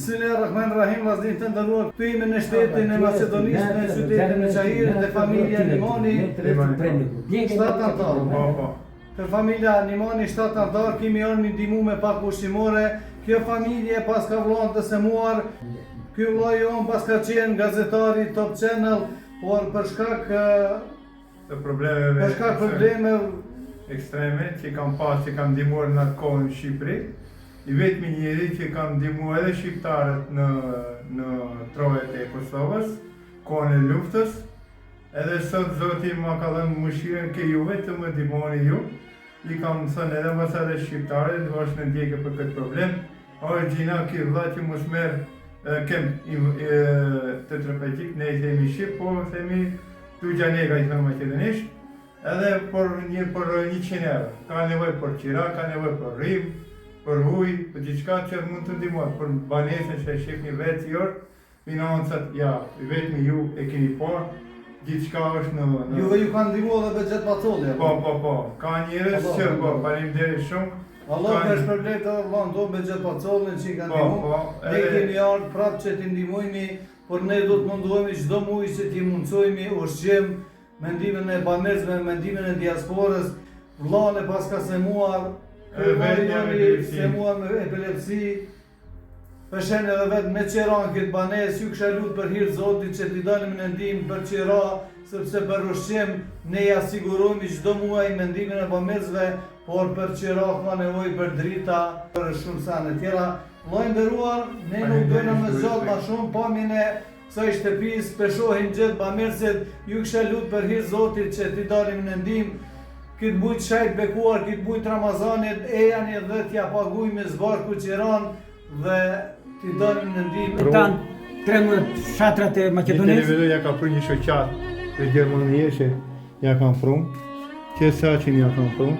Bismillahirrahmanirrahim, vllazën të nderuar, këtu jemi në shtetin e Maqedonisë, në qytetin e Çairit te familja Nimani, 7 anëtarë. Po, po. Te familja Nimani 7 anëtarë, kemi ardhur me ndihmu me pak ushqimore. Kjo familje paska vllanë të sëmurë. Ky vlla jonë paska qenë gazetar i Top Channel, por për shkak të problemeve Për shkak problemeve ekstreme që kam pas, që kam ndihmuar në atë kohë në Shqipëri, i vetmi njeri që kam ndihmuar edhe shqiptarët në në trojet e Kosovës, kohën e luftës, edhe sot Zoti ma ka dhënë mëshirën ke juve të më ndihmoni ju, i kam thënë edhe ambasadës shqiptare, është në ndjekje për këtë problem, është gjynah ky vlla që mos merr kem tetraplegjik, ne i themi shqip, po themi Tuxhanega i thonë maqedonisht, edhe për një për 100 euro. Ka nevojë për qira, ka nevojë për rrymë, për ujë, për diçka që mund të ndihmojë, për banesën që e shihni vetë si është, financat, ja, vetëm ju e keni parë, diçka është në në Juve ju ka ndihmuar edhe Behgjet Pacolli, apo? Po, po, po. Ka njerëz që po, faleminderit shumë. Allahu të shpërbleftë edhe vllanë tonë Behgjet Pacollin që i ka po, ndihmuar. Po, Ne kemi ardhur prapë që t'i ndihmojmë Por ne do të mundohemi çdo muaj që t'i mundësojmë ushqim me ndihmën e bamirësve, me ndihmën e diasporës, vllanë e paska sëmuar, ky vllai i sëmuar me epilepsi, pe sheh edhe vetë me qira në këtë banesë, ju kisha lutë për hir Zotit që t'i dalim në ndihmë për qira, sepse për ushqim ne ja sigurojmë çdo muaj me ndihmën e bamirësve, por për qira ka nevojë për drita, për shumë sene tjera. Vlla i nderuar, ne nuk dojna me zgjat ma shumë pamjen e kësaj shtëpisë, pe shohin gjithë bamirësit, ju kisha lut për hir Zotit që t'i dalim në ndihmë këtë muj të shejt bekuar, këtë muj të Ramazanit, ejani dhe t'ja pagujmë së bashku qiran dhe t'i dalim në ndihmë. Tan 13 fshatrat e Një Maqedonisë. televizor ja ka pru një shoqatë e Gjermanisë, ja kanë pru, që sa që ja kanë pru.